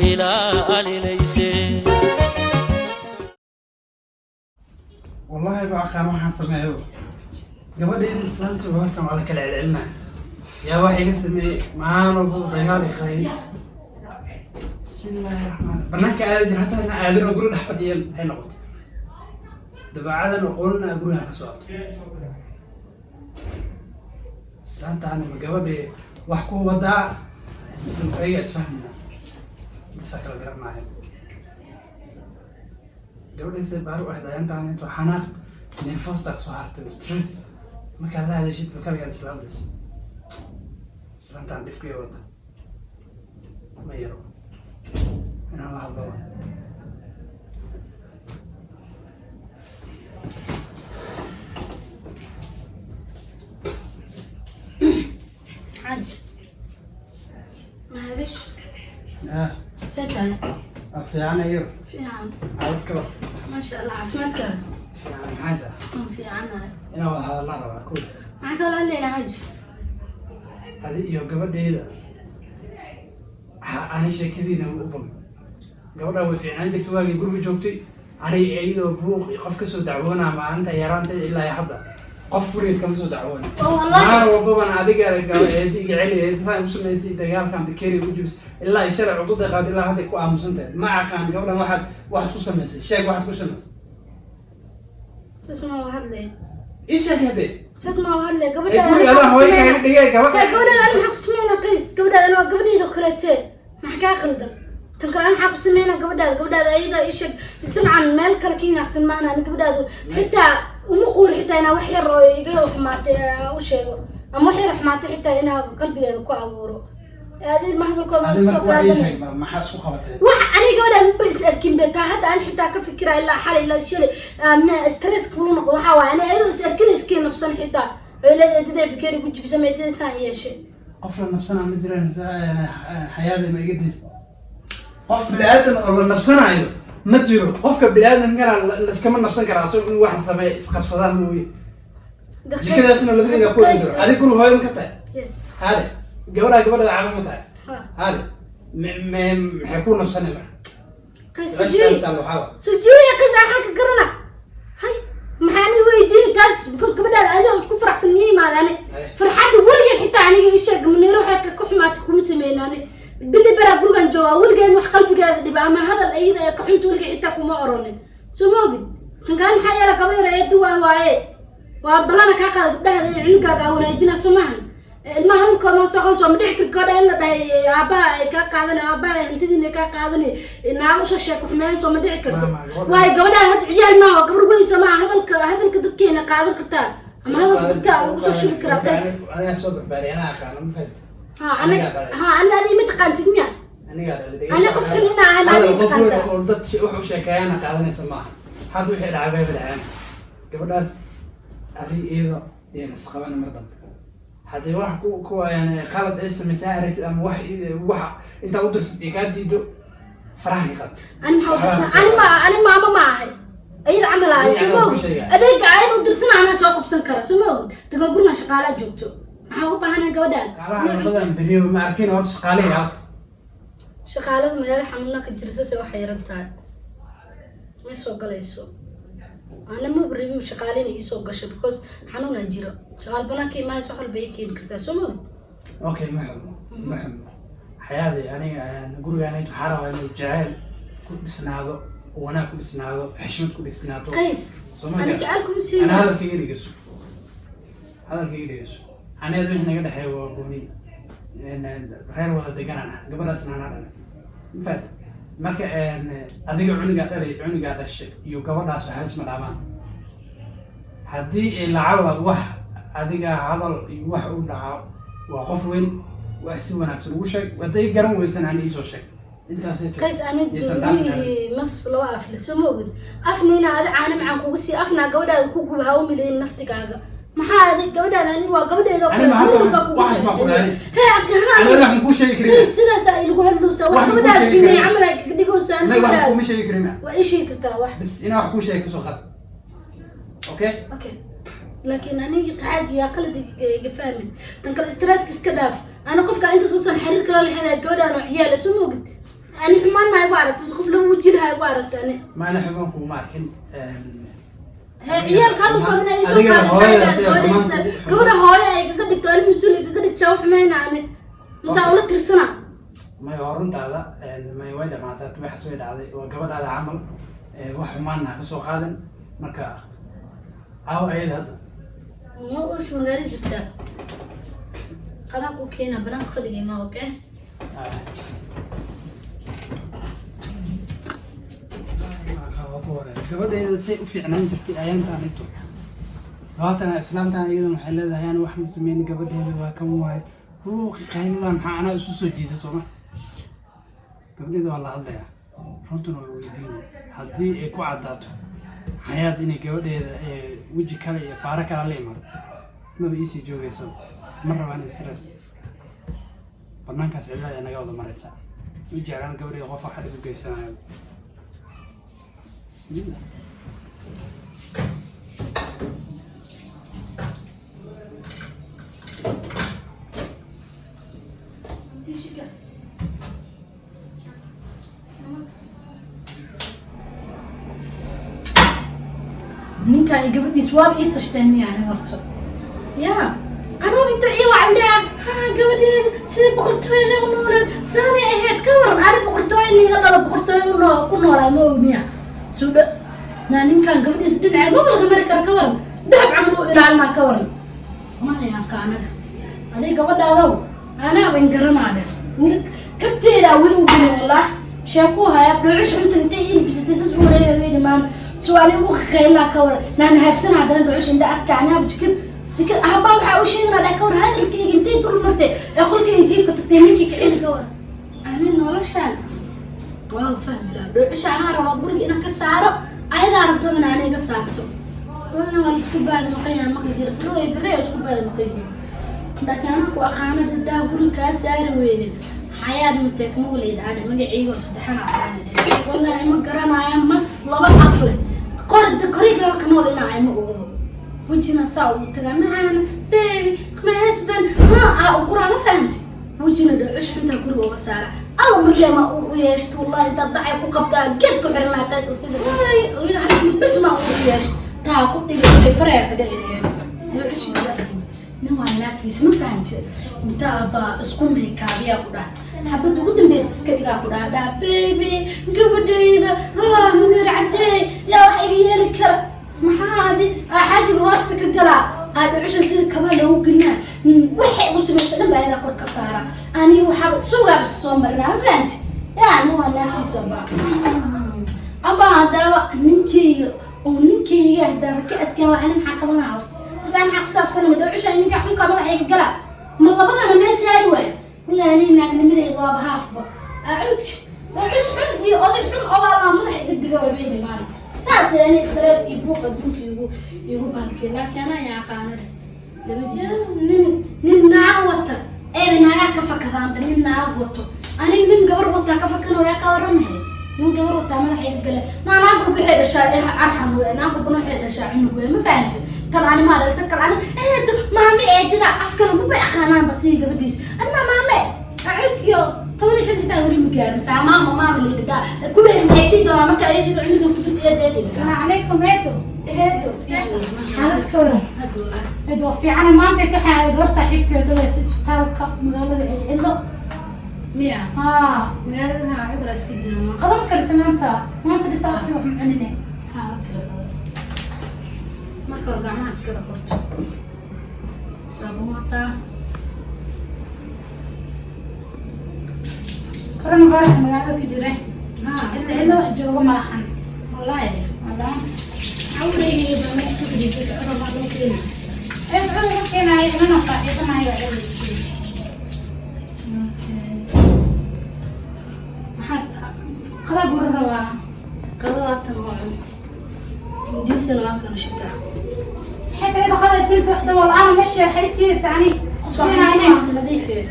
Ilaalinayse. Wallaahi ba aqaan waxaan sameeyo. Gabadhayda islaanta halkan waa la kala celcelinaya. Yaa wax iga sameeyey? Maalin walba dagaal i qayli. Bismillaahi raxmaan. Banaanka aadi jir, hataa ina aadin oo guri dhex fadhiyan maxay noqotay? Dabeecadan aqoonina gurigan ka socoto. Islaantaani ma gabadhay wax ku wadaa mise ayaga isfahmaya? Intasaa kala garanaayo. Gabadhiisa baar u ahayd ayantaan intuu xanaaq nervosta kasoo hartay, stress. Markaad la hadashid ba kaligaad isla hadlayso. Islaantaan dhibkii wada ma yaro, inaan la hadlo. Xaaj, mahadish. Ah. See tahay? Fiican ayo. Fiican. Xaalad kala? Maasha Allah, caafimaadkaaga? Fiican, maxaysa? Waan fiicanahay. Inaan wada hadalnaan rabaa kow. Maxaan kala hadlaynaa, xaaj? Adi iyo gabadhayda ha ani sheekadiina u bog. Gabadha way fiicnaan jirtay waagii guriga joogtay. Aniga iyadoo buuq iyo qof kasoo dacwoonaa maalinta yaraanteeda ilaa iyo hadda qof furiid kama soo dacwoona. Oo wallahi. Maalin walbabana adiga eedi iga celi, eedi saan u samaysay, dagaalkan bikeri u jibis ilaa ay shalay cududa qaad, ilaa hadday ku aamusan tahay. Ma aqaan gabadhan waxaad ku samaysay. Sheeg waxaad ku samaysay. Saas ma u hadlay. Ii sheeg hadee. Saas ma u hadlay. Ee gabadhaada guriga adaa hooyo kaaga dhigay gabadha. Hee, gabadhaada ani maxaa ku sameynaa? Qays, gabadhaada waa gabadhayda oo kaleete, maxaa kaa qaldan? Tan kale, ani maxaa ku sameynaa gabadhaada? Gabadhaada ayada ii sheeg, dabcan meel kale ka hinaaqsan maahan. Ani gabadhaadu xitaa uma quuri, xitaa inaa wax yar oo iga xumaatay u sheego ama wax yar xumaatay xitaa inaa qalbigeeda ku abuuro. Adi ma hadalkooda Adi soo marka wax ii qaadanay. sheeg bal, maxaa isku qabatay? Wax aniga gabadhaan maba is arkin be. Taa hadda ani xitaa ka fikira ilaa xalay ilaa shalay stress kulu noqdo. Waxaa waaye ani ayadoo is arkin iskii nabsan xitaa oo leedahay eedaday bakeeri ku jibisa, ma eedaday saan yeeshay. Qof la nafsanaa ma jiraan. Xayaada ma iga daysa? Qof bini-aadan oo la nafsanaayo ma jiro. Qofka bini-aadamkana layskama nafsan karaa asagoo in wax sameeya isqabsadaan mooye. Jikadaasna labadiina ku wada jiro. Adig guri hooyo ma ka tahay? Yes. Haade, gabadhaa gabadhada camal ma tahay? Ha. Haade, maxay ku nafsanay marka? Qays. Su-aashaas Sujuuy. taal waxaa waa. Sujuuy, qays, axaa ka garana. Hay, maxaa ani weydiini taas? Because gabadhaada adoo isku faraxsan miya imaada ani farxadda weligeed xitaa aniga ii sheeg Muniiro waxay ka xumaatay kuma sameyn. Ani bili baraa gurigan joogaa, weligeed wax qalbigeeda dhiba ama hadal ayada ee ka xunta weligeed xitaa kuma oronin. Soo ma ogid? Tankaan maxaa yeela gaba yar eedu waa waaye, waa balana kaa qaada gabdhahaada iyo cunugaaga aa wanaajinaa. Soo maahan? Ilmaha hadalkooda soo qan soo ma dhici karto gabadha in la dhahay aabbaha ay kaa qaadan, aabbaha hantidiina kaa qaadan, naa usoo sheeko xumeyn. Soo ma dhici karto? Waayo gabadha hadda ciyaal maaha, waa gabar weyn. Soo maaha? Hadalka dadkeena qaadan kartaa ama hadalka dadka ugu soo shubi karaa, qays. Anigaa soo barbaariy, anaa aqaano, ma fahamtid? Ha, aniga ha, ana adiga ma taqaantid miya? Anigaa dhalay. Ani qof xun inaa ahay ma adiga Hadal qof weyn taqaantaa? oo dad wax u sheekeeyana qaadanaysa maaha. Hadda wixii dhacay bayba dhaceen. Gabadhaas adi iyada yan isqabana mar dambe. Haddii wax ku yani qalad ay samaysaa aragtid ama wax wax intaa u dirsid ay kaa diido, faraha ka qaad. Ani maxaa u dirsan? Ani ma ani maamo ma ahay, ayada camal ahay. Ani soo ma anaa ku ogid? sheegaya. Adeega ayada u dirsana anaa soo qabsan kara. Soo ma ogid? Dagal gurigan shaqaalaa joogto, maxaa u baahanay gabadhaan? Shaqaalaha labadan beriyo ma arkin horta shaqaalihii ah. Shaqaalada magaalo xanuuna ka jirsa, se waxay yaran tahay ma soo galayso. Ana ma rabin shaqaale inay iisoo gasho because xanuunaa jiro. Shaqaal banaanka imaayso, wax walba ii keeni kartaa. Soo ma ogid? Okay, ma xumo, ma xumo. Xayaadii aniga gurigaan waxaa rabaa inuu jacayl ku dhisnaado, wanaag ku dhisnaado, xishmad ku dhisnaato. Qays. Soo ma Ani garan? jacayl kuma Ana siina. Hadalkayga dhegeyso, hadalkayga dhegeyso. Aniga wixii naga dhexeeya waa gooni. Reer wada deganaan ah, gabadhaasna anaa dhalay, ma fahamtid? Marka adiga cunugaa dhalay, cunugaa dhashay iyo gabadhaas waxba isma dhaamaan. Haddii ay lacala wax adiga hadal iyo wax u dhaco, waa qof weyn, wax si wanaagsan ugu sheeg. Hadday garan weysana ani iisoo sheeg. Intaasay. Qays, ani Yaysan dhaafin. Mihii mas laba afle. Soo ma ogid? Afniina adi caano macaan kugu sii, afnaa gabadhaada ku guba. Ha u milayn naftigaaga. Maxaa adi gabadhaada? Ani waa gabadheeda oo Ani kale. ma hadda Guriga kugu waxaas soo ma ku celiya. dhahay. Hee. Aniga wax ma kuu sheegi karin. Qays, sidaas ay lagu hadlowsaa wax Wax ma kuu gabadhaada sheegi xumey karin. camal ay kaga dhigowsaa ani May wax gabadhaada. kuma sheegi karin. Waa ii sheegi kartaa wax. Bas inaa wax kuu sheegi kasoo qad, okay? Okay, laakiin anigi qaxaaji yaa qalad iga fahmin. Tan kale, stresska iska dhaaf. Ana qofka inta suusan xiriir kala lahayd gabadhaan oo ciyaala. Soo ma ogid? Ani xumaan maa igu aragta mise qof lagu wajilaha igu aragta ani? Maana xumaan kuuma arkin. Hee, ciyaalka hadalkooda inay isoo Adigana hooyada qaadin hadii xumaan gabadha hooyo ay kaga dhigto, ani mas-uul ay kaga dhigtaa, u xumayna ani mise aa ula tirsana? May, waa runtaada. May, way dhamaatay, waxaas way dhacday, waa gabadhaada camal. Wax xumaanna ha ka soo qaadan. Marka aawo ayada hadda? Ma ush, magaalo jirtaa, qadaan ku keena, banaanka fadhigay ma, okay? Ah. Waa ku horeeya. Gabadhayda say u fiicnaan jirtay ayaantaanito labaatana, islaantan iyadana waxay leedahay ani wax ma sameynin, gabadheeda waa kan waaye. Buuqi qaylada maxaa anaa isu soo jiida? Sooma, gabadheeda waa la hadlayaa, runtuna waa weydiinaya. Haddii ay ku caddaato Xayaad inay gabadheeda weji kale iyo faaro kale la imaado, maba iisii joogayso. Ma rabaan stress, banaankaas cidlada naga wada maraysa. Ma jeclaan gabadheeda qof waxa dhib u geysanayo. Bismillah. Ninka ay gabadhiis waaba ii tashteen miyaani horto? Ya anugu intuu ii wacay dhaca, ha, gabadheeda sida boqortooyada u nooleed saanay ahayd, ka waran? Ani boqortooyo niga dhalo, boqortooyo u noo ku noolaay ma og miya suudha naa? Ninkan gabadhiis dhinacay maba laga mari kara, ka waran? Dahab camal u ilaalinaa, ka waran? Ma yaqaanada adig gabadhaadow, anaa in garanaa dheh. Weli kabteedaa weli u gelin, wallah sheekuu hayaa. Dhoocush cunta intay ilbisatay sas u wareegay way dhimaan su'aali ugu qaylaa, ka waran? Naan haabsana haddana dhucush indha adka anaaba jikad jikad ahabaa waxaa u sheeganaa dheh, ka waran? Hadalkayga intay dul martay ee qolkayga jiifka tagtay ninkii kicili, ka waran? Ani noloshaan waa fahmi lahaa. Dhucusha anaa rabaa guriga inaan ka saaro, ayadaa rabtabana ana iga saarto. Walna waa laisku baada maqan yahay, maqli jira barooy barre isku baada maqan yihiin, laakiin anaa ku aqaano. Hadaa guriga kaa saari weyne, Xayaad mateekma wala magacayga oo saddexana aqaana. Wallahi ma garanaya, mas laba af leh qorida koriga ka nool inaa ma ogabo. Wejina saa ugu tagaa, macaana, baby, my husband, ha aa uguraa, ma fahanti? Wejina dhucush xuntaa guriga uga saara. Alla marleema u yeeshto, wallahi intaad dacay ku qabtaa geed ku xiranaa qaysa sida bes ma u yeeshto, taa ku dhigay faraya ka dhici lahayd dhucushiisa. Nin waa naagtiisa, ma fahanti? Intaa baa isku meykaabiyaa ku dhaha, xabadda ugu dambeysa iska dhigaa ku dhaha, dhaa baby, gabadhayda, Allah Munir cadee, yaa wax iga yeeli kara? Maxaa adi aa xaajiga hoosta ka galaa, aa dhucushan sida kaba loogu gelinaa, waxay ugu samaysa dhan baa ayadaa kor ka saara. Aniga waxaaba sugaaba soo marinaa, ma fahanti? Yaa nin waa naagtiisa ba abaa haddaaba ninkeyga oo ninkeyga haddaaba ka adkaan waa ani maxaa qabanaa horta? Horta ani maxaa ku saabsan? Ma dhowcisha ninka xunka madaxayga gala, ma labadana meel saari waaya? Wallahi ani naagnimadayda waaba haafba acuudka dhowcish xun iyo oday xun oo baa madaxa iga diga wabeeni maalin saas. Ani stresskii buuq adduunka igu baalkay, laakiin anaa yaa aqaano dheh. Labadii nin naag wata eeba naagaa ka fakadaanba. Nin naag wato, aniga nin gabar wataa ka fakanoyaa, ka waramahay? Nin gabar wataa madaxa iga gale naa. Naag walba waxay dhashaa arxan wey, naag walbana waxay dhashaa cunug wey, ma fahanti? Tan ani maa dhalta kal ani eedo maame eedada afkana maba aqaanaanba sidii gabadhiis. Ani maa maame acuudkiyo 15 xitaa weli ma gaarin saa maama maama liidhadhaa kuleey. Maxay dhihi doonaa marka ayadida cunuga ku jirta eed eed? السلام عليكم eedo. Eedo. Xaaladkooda eedo waa fiican. Maanta waxaan aaday gabar saaxiibtay oo dhaweysa isbitaalka magaalada Celcilo. Miya? Haa. Magaalada ha cudur iska jira ma? Qadan karisa maanta, maanta dhisa abti wax ma cunine. Ha, waa kala qadan. Marka hore gacmaha iskada qorto, saabuun wataa. Coronavirus magaalada ka jira. Ha. Celcilo wax jooga ma lahan. Wallaahi dheh. Walaa. Cawreyga baa meel iska fadhiisay, cudur maa loo keena? Eed, cudur ma keenaayo, inana saaxiibanayo ceeleysiin. Maxaa? Qadaa guri rabaa. Qado waatan oo cun, indiisana waa kana shika. Maxay tahay qada siinaysa? Wax dawo la'aan ma sheexay siinaysa ani. Cunto maaha nadiif eh.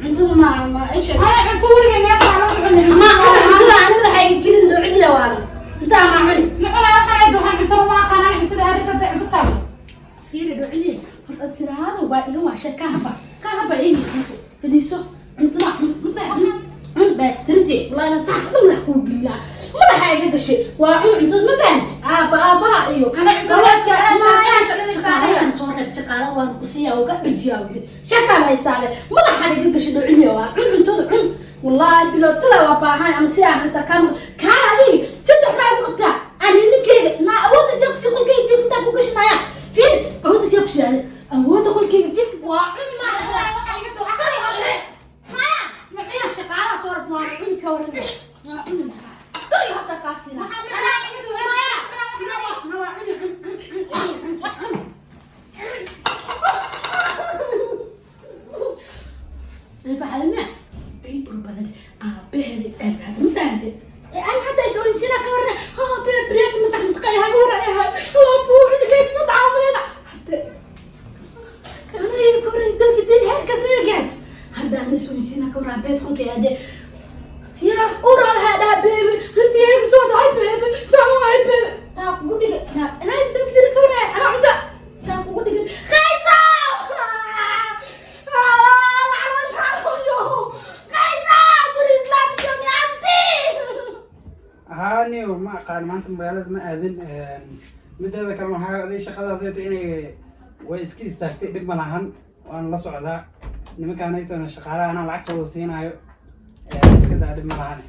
Cuntada ma isha. Ana cunto weligay meel kale ma cunin. Ma cuni cuntada, ani madaxa iga gelin dhoocida waalan intaa ma cuni. Ma cunaa waxaan eed, waxaan cuntada ma aqaanaan, cuntada arrinta cunto taalo. Fiiri dhoocidi, horta ad sidaada waa iga waasha. Ka haba, ka haba, eegi cunto, fadhiiso, cuntada cun, ma cun, cun baas. Tartiib. fahanti wallahi inaan sax dhan madax kuu gelin lahaa madaxa iga gashay waa cun cuntada ma fahanti aaba aabaha iyo Ana cuntada gabaadka shaqaaladan soo reeb shaqaalada waan ku siiyaa uga dharjiyaa widi shakaan haysaabe madaxa iga gashay dhociniyo waa cun cuntada cun wallahi bilo tala waa baahan ama si ah hata kaam kaan adiga saddex baa igu qabtaa ani ninkeyga naa awoodda siyaa kusii qolkeyga jiifintaa ku gashanaya fiir awoodda siyaa kusii awoodda qolkeyga jiif waa cuni maa shaqaalaha soo rab waa cuni ka waran waa cuni maxaa guriga hoose kaa siina waa cuni cun cun cun cun cun. Baxalma ay burbadan aabaheeda aad hada ma fahantay أنا حتى يسوي سيرة كورنا ها بريم متك متقي هاي ورا هاي بو كيف صدع عمرنا حتى أنا يكبر دوك تاني هاي كسر قعدت حتى أنا يسوي سيرة كورنا بيت خنك يا دي يا ورا هذا بيبي المية صدع بيبي سوى بيبي تا قولي أنا دوك تاني كورنا أنا عمدا تا قولي خايسة Haani ma aqaan maanta magaalada ma aadin. Mideeda kale waxaa aday shaqadaasayto inay way iska istaagtay dhib ma lahan, waan la socdaa nimankaanaytona shaqaalaha anaa lacagtooda siinaayo. Iska daa, dhib ma lahan.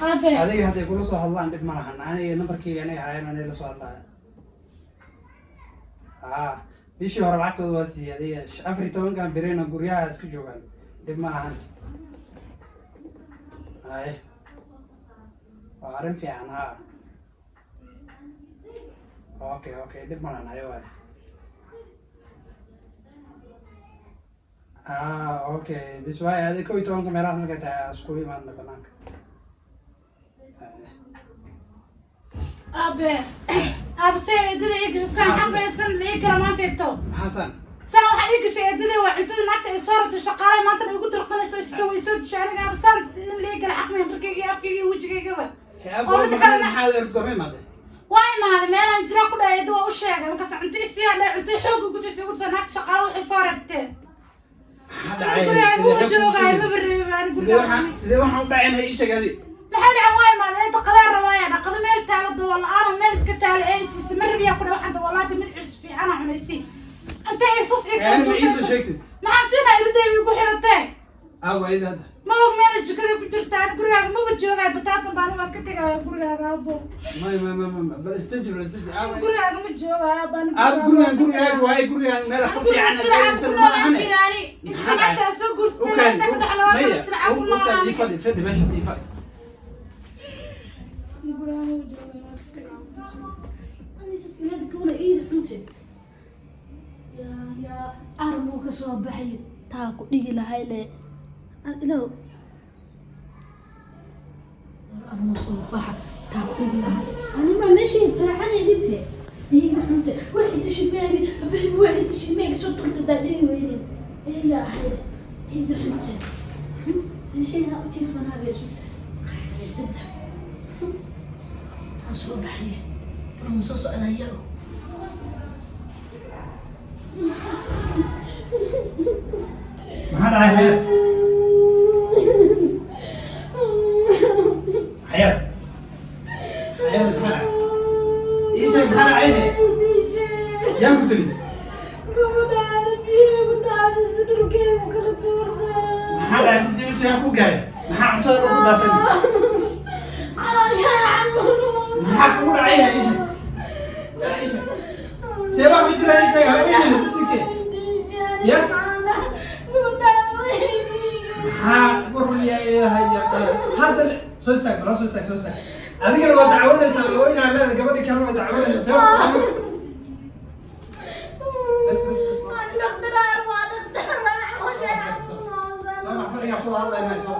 Aabe. Adiga hadday kula soo hadlaan dhib ma lahan, aniga nambarkeyga aniga haayaan anay la soo hadlaayo. Haa, bishii hore lacagtooda waa siiyey. Adiga 14-kan birina guryaha iska joogaan, dhib ma lahan. Haye, waa arrin fiican. Haa, okay, dhib ma lahan. Haye waaye. Ah, okay, bis waaye. Adiga 11-ka meelahaas markay tahay isku imaadna banaanka. Haye. Aabe, aabe, se eedada ii gashay saan xabaysan la ii gala maanta ito. Maxaa san? Saan waxaa ii gashay eedada waa cuntada naagta ay soo ratay shaqaalaha maanta igu dirqanayso soo way soo dishay aniga. Aabe, saan in la ii gala xaq maya dharkayga iyo afkayga iyo wejigaygaba oo midda kalena Maxaad gormay imaadee? Waa imaaday meelaan jira ku dhahay eedda waa u sheegay markaas cunto isiyaa dhahay cunto xoog ugu siisay ugu naagta shaqaalaha waxay soo reebteen. Maxaa dhacay? Guriga Sidee ma xog joogaayo kugu maba reebaan. Sidee Guriga waxaan sidee waxaan u dhaceen hay ii sheeg adi. Maxaa dhacay? Waa imaaday eedda qadaan rabaaya dhaqado meel taalo dabool la-aan meel iska taalo ee isiisa ma rabiyaa ku dhahay waxaan daboolaada mid cusub fiicana cunaysi intay isus ii Ani ma iisoo sheegtid? Maxaa siinaa iridayba igu xiratee. Aago ayada hadda. Maba meel jikada ku jirta ani gurigaaga maba joogaayo bataatan baan waa ka tegaayo gurigaaga abo. May may may may, bal istaji, bal istaji, aago. Gurigaaga ma joogaayo abo ani. Aad gurigan gurigaaga waaye, gurigan meel ka fiican aadaysan ma lahane. Inta naagta soo guursatay inta ka dhex labaatan silca ku Ukaadi, noolaa. Ii fadhi, fadhi meeshaas ii fadhi. Gurigaaga maba joogaayo, waa ka tegaayo. Aniga gabadha iida xunte yaa yaa armuu ka soo baxay taa ku dhigi lahay le ilow war armuu soo baxa taa ku dhigi lahay anima meeshayd seexanay dhigte iida xunte waxay dishay beebi beebi waxay dishay meega soo turtadaa dhihi weyne eeyaa ahayd iida xunte meeshayda u jiifanaa baysu qaxaysad taa soo baxaya Belum soo socda iyagu. Maxaa dhacay, Xayaad? Xayaad, Xayaad, maxaa dhacay? Ii sheeg maxaa dhacay he. Yaan ku tiri? Maxaa dhacay? Intii meesha ku gaaray maxaa cuntada ugu daatay? Maxaa kugu dhacay he? Ii sheeg, ii sheeg, see wax ku jira? Ii sheeg haweeneyda bisinke ya maxaa waryahay hadda? Soo istaag bala, soo istaag, soo istaag. Adigana waa dacwanaysaa, waa inaa leedahay gabadhi kalena waa dacwanaysaa. See wax bas bas bas. Soo bax, fadhigaa ku hadlaynaa, soo.